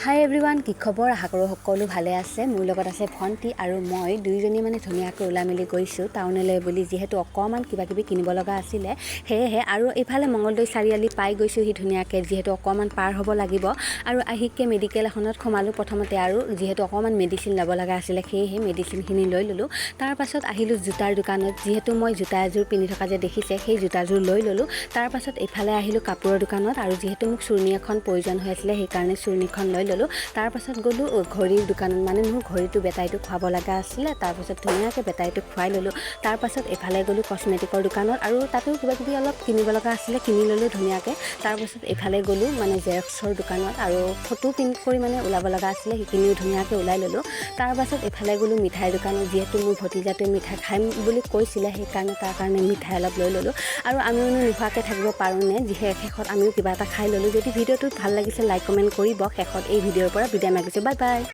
হাই everyone, কি খবৰ? আশা কৰোঁ সকলো ভালে আছে। মোৰ লগত আছে ভণ্টি আৰু মই, দুয়োজনী মানে ধুনীয়াকৈ ওলাই মেলি গৈছোঁ টাউনলৈ বুলি, যিহেতু অকণমান কিবা কিবি কিনিব লগা আছিলে সেয়েহে। আৰু এইফালে মঙলদৈ চাৰিআলি পাই গৈছোঁহি ধুনীয়াকৈ, যিহেতু অকণমান পাৰ হ'ব লাগিব। আৰু আহিকে মেডিকেল এখনত সোমালোঁ প্ৰথমতে, আৰু যিহেতু অকণমান মেডিচিন ল'ব লগা আছিলে, সেয়েহে মেডিচিনখিনি লৈ ল'লোঁ। তাৰপাছত আহিলোঁ জোতাৰ দোকানত, যিহেতু মই জোতা এযোৰ পিন্ধি থকা যে দেখিছে, সেই জোতাযোৰ লৈ ল'লোঁ। তাৰপাছত এইফালে আহিলোঁ কাপোৰৰ দোকানত, আৰু যিহেতু মোক চুৰ্ণি এখন প্ৰয়োজন হৈ আছিলে, সেইকাৰণে চুৰ্ণিখন লৈ ল'লোঁ। তাৰপাছত গ'লোঁ ঘড়ীৰ দোকানত, মানে মোৰ ঘড়ীটো বেটাৰীটো খুৱাব লগা আছিলে। তাৰপাছত ধুনীয়াকৈ বেটাৰীটো খুৱাই ল'লোঁ। তাৰপাছত এইফালে গ'লোঁ কচমেটিকৰ দোকানত, আৰু তাতো কিবা কিবি অলপ কিনিব লগা আছিলে, কিনি ল'লোঁ ধুনীয়াকৈ। তাৰপাছত এইফালে গ'লোঁ মানে জেৰক্সৰ দোকানত, আৰু ফটো প্ৰিণ্ট কৰি মানে ওলাব লগা আছিলে, সেইখিনিও ধুনীয়াকৈ ওলাই ল'লোঁ। তাৰপাছত এইফালে গ'লোঁ মিঠাইৰ দোকানত, যিহেতু মোৰ ভতিজাটোৱে মিঠাই খাম বুলি কৈছিলে, সেইকাৰণে তাৰ কাৰণে মিঠাই অলপ লৈ ল'লোঁ। আৰু আমিওনো নোখোৱাকৈ থাকিব পাৰোঁনে? যিহে শেষত আমিও কিবা এটা খাই ল'লোঁ। যদি ভিডিঅ'টোত ভাল লাগিছে, লাইক, কমেণ্ট কৰিব। শেষত এই ভিডিঅ'ৰ পৰা বিদায় মাগিছোঁ। Bye bye.